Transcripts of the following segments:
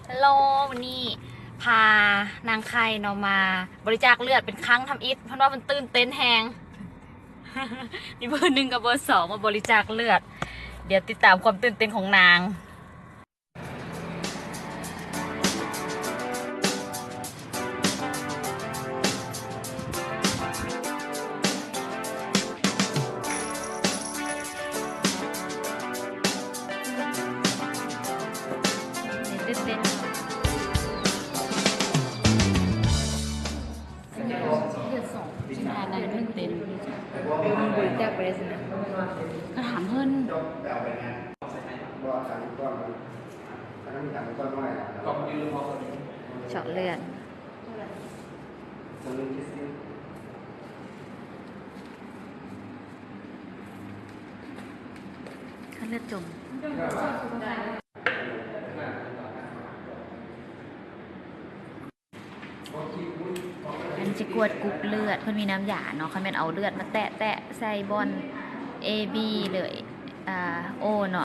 ຮັລໂຫຼ ມື້ນີ້ພານາງໄຂ່ເນາະ ມາບໍລິຈາກເລືອດເປັນຄັ້ງທຳອິດ ເພິ່ນວ່າເພິ່ນຕື່ນເຕັ້ນແຮງ. ນີ້ເບີໜຶ່ງກັບເບີສອງມາບໍລິຈາກເລືອດ. ດຽວຕິດຕາມຄວາມຕື່ນເຕັ້ນຂອງນາງ. ເລືອດສອງ ຊິພານາງຕື່ນເຕັ້ນ. ເອີ ມັນບໍລິຈາກໄປໄດ້ຊັ້ນນະ ກໍຖາມເພິ່ນ. ເຈາະເລືອດ ຄັນເລືອດຈົມ. ອັນຊິກວດກຸ່ມເລືອດ ເພິ່ນມີນ້ຳຢາເນາະ ຄັນແມ່ນເອົາເລືອດມາແຕະໆໃສ່ບ່ອນ A B ຫຼື O ເນາະ.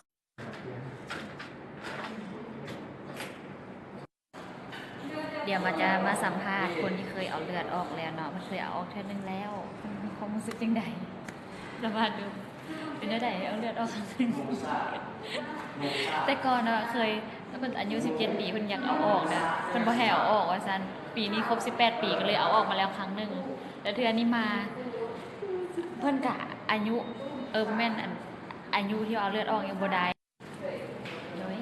ດຽວມາຈະມາສຳພາດຄົນທີ່ເຄີຍເອົາເລືອດອອກແລ້ວເນາະ ເພິ່ນເຄີຍເອົາອອກເທື່ອໜຶ່ງແລ້ວ ເພິ່ນມີຄວາມຮູ້ສຶກຈັ່ງໃດ? ສຳພາດດູ ເປັນແນວໃດເອົາເລືອດອອກຄັ້ງໜຶ່ງ? ແຕ່ກ່ອນເນາະ ເຄີຍ ເພິ່ນອາຍຸສິບເຈັດປີ ເພິ່ນຢາກເອົາອອກນະ ເພິ່ນບໍ່ໃຫ້ເອົາອອກວ່າຊັ້ນ. ປີນີ້ຄົບສິບແປດປີ ກໍເລີຍເອົາອອກມາແລ້ວຄັ້ງໜຶ່ງ ແລ້ວເທື່ອນີ້ມາ ເພິ່ນກະອາຍຸ ເອີ ບໍ່ແມ່ນ ອັນ ອາຍຸທີ່ວ່າເອົາເລືອດອອກຍັງບໍ່ໄດ້. ໂດຍ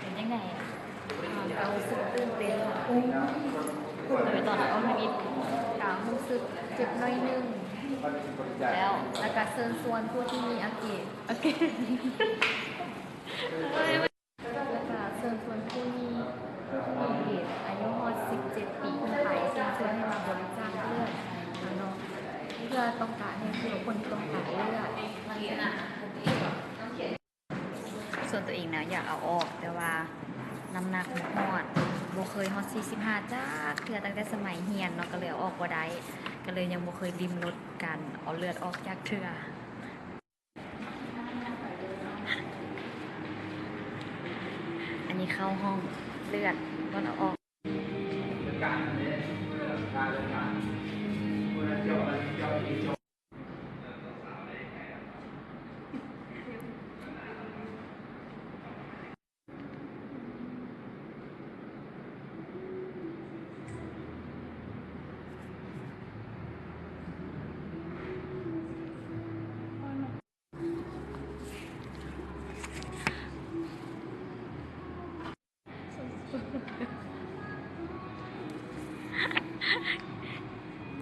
ເປັນຈັ່ງໃດ? ອ່າ ກະຮູ້ສຶກຕື່ນເຕັ້ນ ໂດຍ ຕອນເອົາທຳອິດ ກະຮູ້ສຶກເຈັບໜ້ອຍໜຶ່ງ ແລ້ວ ແລ້ວກະເຊີນຊວນຜູ້ທີ່ມີອາເກດ ອາເກດ ແລ້ວກະເຊີນຊວນຜູ້ມີ ຜູ້ທີ່ມີເອດສອາຍຸຮອດສິບເຈັດປີຂຶ້ນໄປ ເຊີນຊວນໃຫ້ມາບໍລິຈາກເລືອດເນາະ ເພື່ອຕ້ອງການໃຫ້ຜູ້ຄົນທີ່ຕ້ອງການເລືອດ. ສ່ວນຕົວເອງນະ ຢາກເອົາອອກ ແຕ່ວ່ານ້ຳໜັກບໍ່ຮອດ ບໍ່ເຄີຍຮອດສີ່ສິບຫ້າຈັກເທື່ອ ຕັ້ງແຕ່ສະໄໝຮຽນເນາະ ກໍເລີຍເອົາອອກບໍ່ໄດ້ ກໍເລີຍຍັງບໍ່ເຄີຍລິມລົດການເອົາເລືອດອອກຈັກເທື່ອ. ອັນນີ້ເຂົ້າຫ້ອງເລືອດ ບ່ອນເອົາອອກ.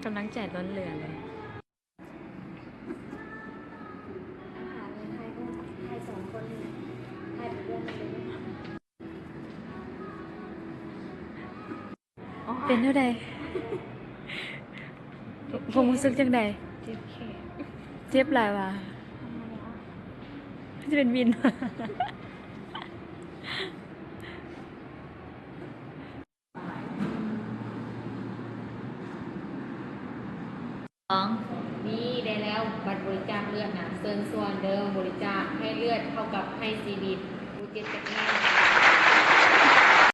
ກຳລັງໃຈລົ້ນເຫຼືອເລີຍ. ເປັນແນວໃດ? ຄວາມຮູ້ສຶກຈັ່ງໃດ? ເຈັບແຂນ. ເຈັບຫຼາຍຫວາ? ຄືຊິເປັນວິນ. ສອງ ນີ້ໄດ້ແລ້ວ ບັດບໍລິຈາກເລືອດນະ ເຊີນຊວນເດີ ບໍລິຈາກໃຫ້ເລືອດເທົ່າກັບໃຫ້ຊີວິດ ບໍ່ເຈັບຈັກໜ້ອຍ.